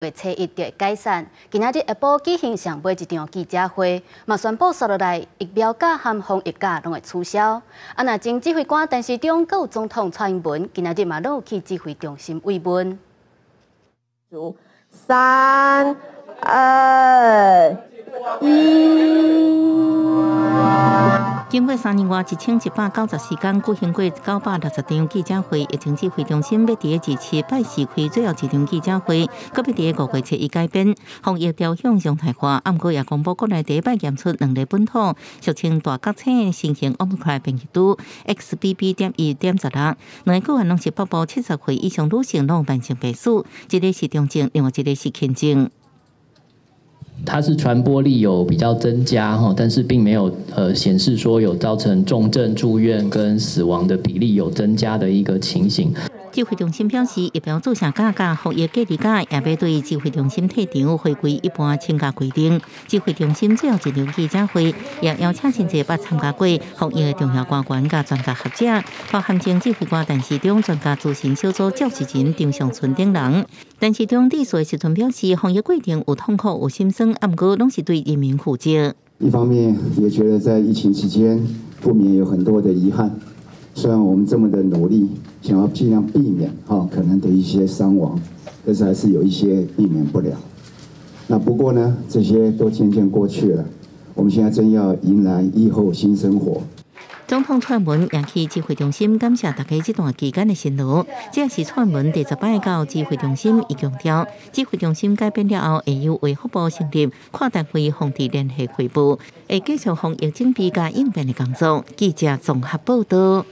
月初一就會解散。今仔日下晡舉行上尾一場記者會，嘛宣布紲落來疫苗價和防疫假攏會取消。啊，若前指揮官陳時中閣有總統蔡英文，今仔日嘛攏有去指揮中心慰問。三、二、一。經過3年外1194天，舉行過960場記者會，疫情指揮中心欲佇27拜四開最後一場記者會，閣欲佇5月初一改編，防疫朝向常態化。毋過也公布國內第一擺驗出兩例本土，俗稱大角星新型奧密克戎變異株 XBB.1.16，兩个個案攏是北部70歲以上女性，攏慢性病史，一个是中症，另外一个是輕症。它是傳播力有比較增加哈，但是並沒有顯示說有造成重症住院跟死亡的比例有增加的一個情形。指揮中心表示，疫苗注射價佮防疫隔離假也欲對指揮中心退場，回歸一般請假規定。指揮中心最後一場記者會，也邀請真濟捌參加過防疫的重要官員佮專家學者，包含前指揮官陳時中、專家諮詢小組召集人張上淳等人。陳時中致辭的時陣表示，防疫過程有痛苦有心酸，毋過攏是對人民負責。一方面也覺得在疫情期間不免有很多的遺憾。雖然我們這麼的努力，想要盡量避免哈可能的一些傷亡，可是還是有一些避免不了。那不過呢，這些都漸漸過去了。我們現在正要迎來疫後新生活。總統蔡英文也去指揮中心感謝大家這段期間的辛勞。這是蔡英文第十擺到指揮中心，伊強調，指揮中心改編了後，會由衛福部成立跨單位防治聯合會部，會繼續防疫準備佮應變的工作。記者綜合報道。